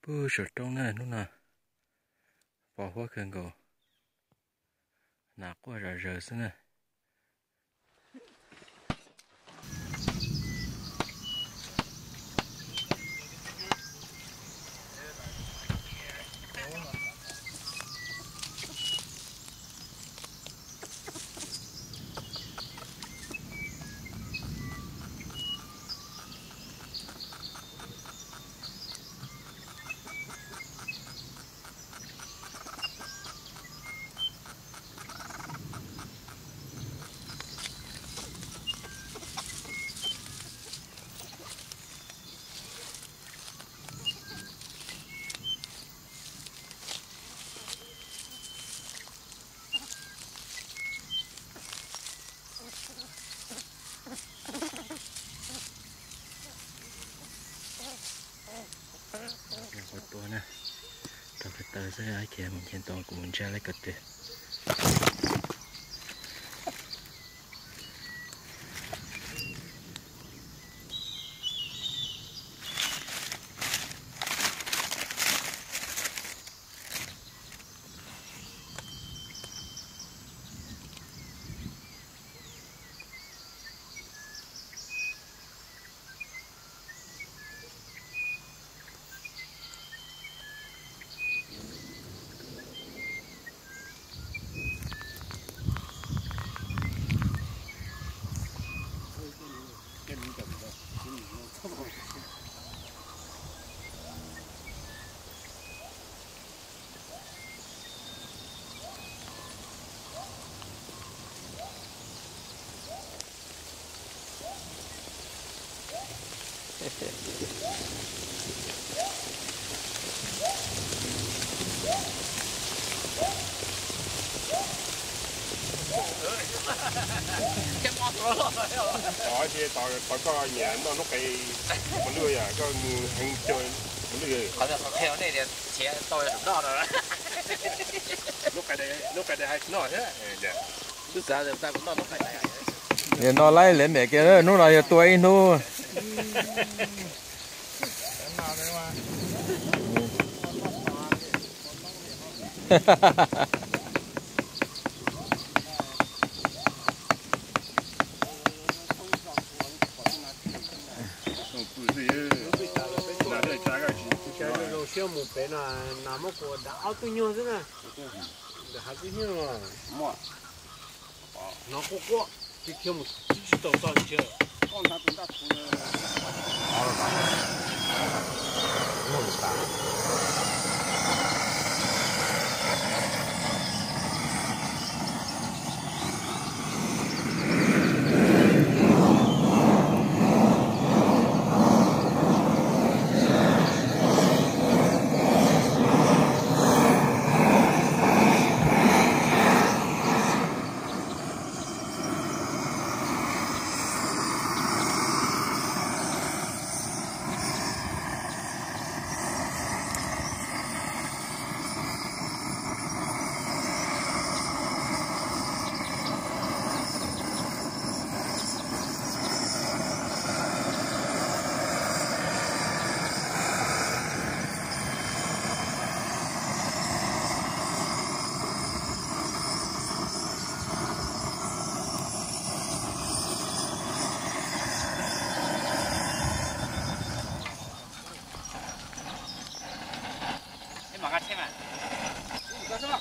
Pug saum roob na hnub no, pos huab kawg nkaus, nas quaj zom zaws xwb na. Tua na, rau ko taw xwb, khiav mus nce tau kuv mus ntsia lawv ko tw. Cov ces tau koj nyiam noj lub qe mos lwj yom, koj mus heev cuag mos lwj. Qhov qhia nej tias noj lub qe hais noj thiab. Twb xav tias kuv noj lub qe. Yog no laib lawv mem kiag, hnub no yog tua ib hnub. Siab mus pem no, nas muab kuv dam ob tug nyuag xwb na. Ntawm hav tib nyuag no, hnov quaj quaj, tib thiab mus tib tsis tau txoj ntsia.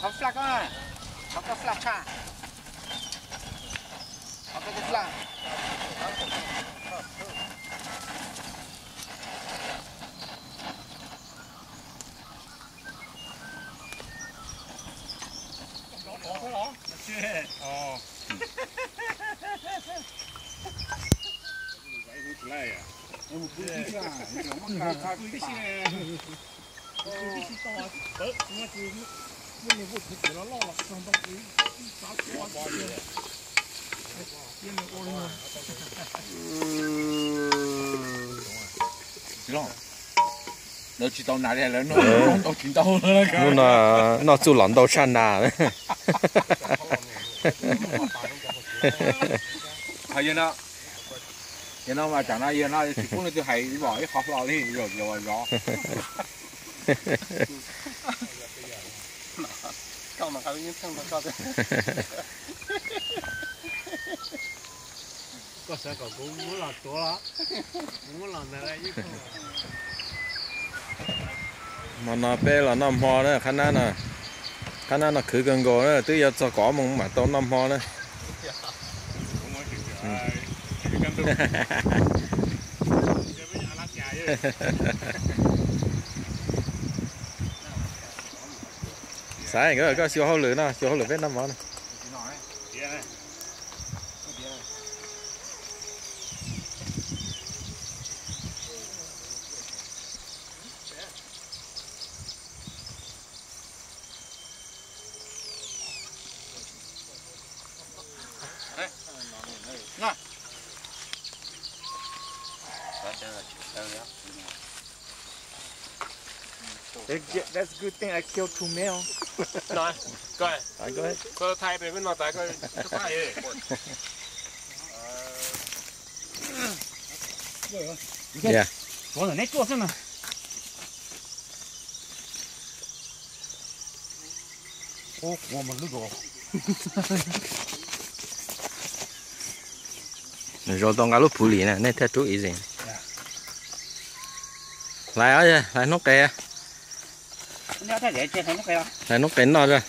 Qhov fla koj, qhov koj fla tshaj, qhov koj fla. Lawv tsis tau nas li, lawv noj tsis ntau. Hnub no noj txuj los ntau tshaj nas. Yog no mas tsam no yog no tsis pub leej twg hais vim ib qho hlo li, zov zov. Koj mas nqa lub yeeb theej rau koj. Koj xav kom kuv muab los tuav los? Kuv muab los ntawd yeeb theej. Hmo no peb los noj hmo na, qhab nab no, qhab nab no khwv kawg nkaus na, twb yuav txog kaum ob moos mam tau noj hmo na. Xaiv, koj xyuas hauj lwm no, xyuas hauj lwm peb noj mov na. That's a good thing I killed two male. Koj thaij pem no tas koj. Yeah. Tuav ntawm neb tuaj xwb mas. Nws zoo tau nqa lub phuv lim na, nej thiaj rub easy. Hlais, hlais hnub qes. Hlais hnub qes noj.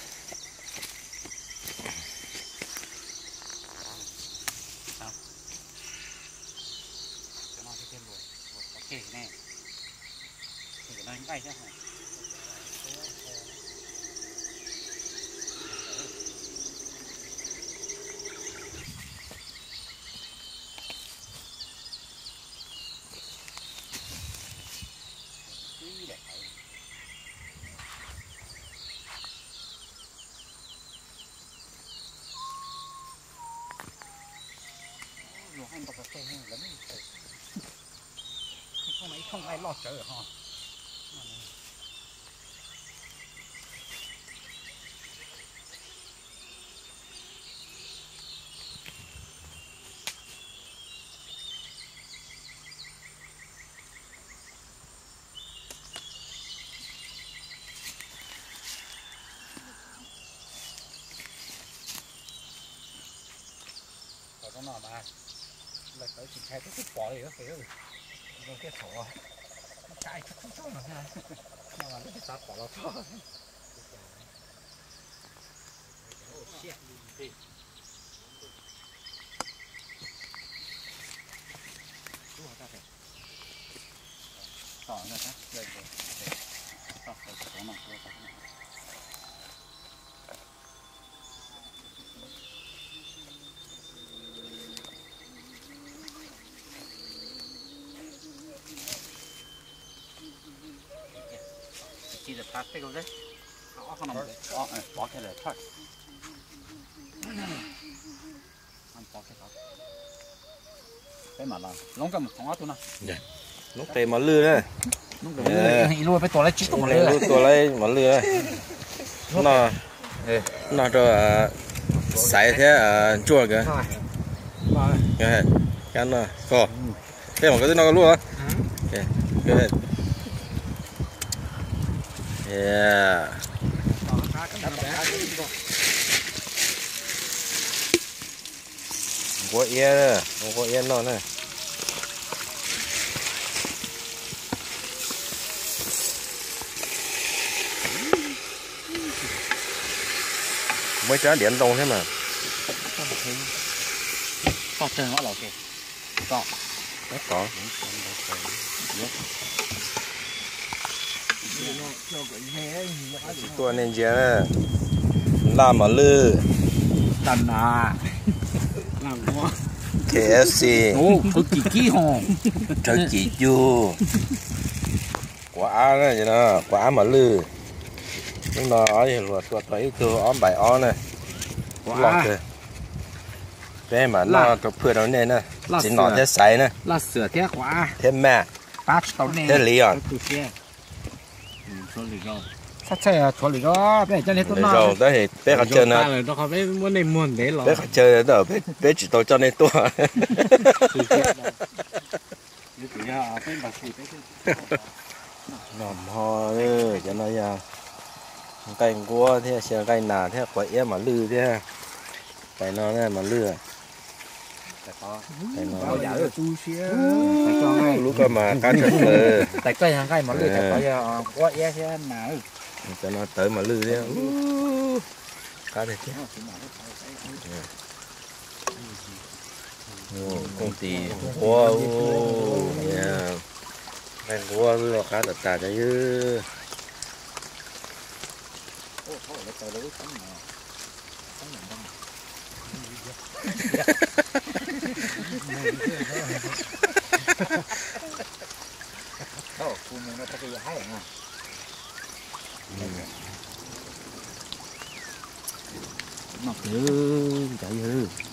Qhov no mas lawv tawv tsis ntshai twb pom li, zoo thiab thaum no tsis tshua pom los txog. Noob qes mos lwj na. Tua lawm mos lwj na. Noj rau Xaiv thiab Ntsuag nkawd. Kab noj koj. Peb mam koj twb noj koj lub. Nquab iab, nquab iab noj na. Muaj ib rab diav ntoo thiab mas. Tod. Tsis tuaj nej ntsia na. Laj mos lwj. K F C. Rhawv cim cug. Quav ab na, quav ab mos lwj. Hnub no ob yawg hluas tua tau ib tug ob npaim ob na. Loj kawg. Peb mam noj rau phwj rau nej na. Txiv nom thiab Xaiv na. Thiab Maj. Thiab Liv os. Lwm zaus tab sis peb qhov chaw na, peb qhov chaw peb tsis tau coj nej tuaj. Noj hmo. Nqaij nquab thiab, xyaw nqaij nas thiab, quav iab mos lwj thiab. Tais no mos lwj. Tais no. Lub ko mas qab tshaj plaws. Tais koj yog nqaij mos lwj, tais koj yog quav iab thiab nas. Cov no tawv mos lwj thiab. Qab tiag tiag. Kooj tis nquab, nqaij nquab qab tas tas cov yawg.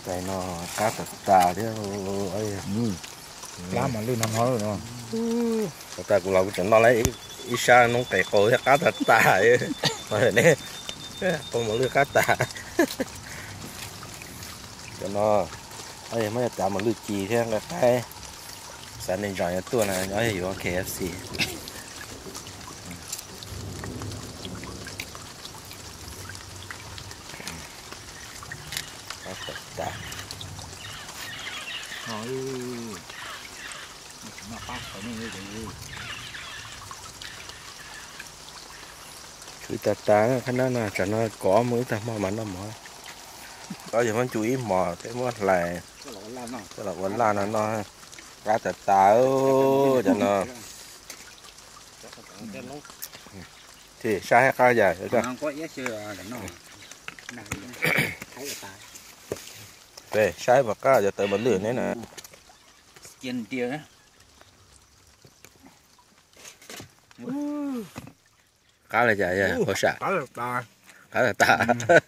Tais no qab tas tas thiab. Plab mos lwj no no. Tag kuv los kuv tseem noj lawm ib sab noob qes qaus thiab qab tas tas. Ne, qaus mos lwj qab tas. Cov no muab cov tav mos lwj ci thiab nqaij qaib. Xav nej zos yuav tuaj na, nyob yuav K F C. Khwv tas tas, qhab nab no tsam no kov mus ib tag hmo mas noj mov. Kov yog muab ncu ib hmos thiab muab hlais coj los ua laj no noj. Qab tas tas cov no. Saib qab yam. Saib mas qab cov tawv mos lwj ne na. Qab li cas yog hauv sam? Qab tas tas.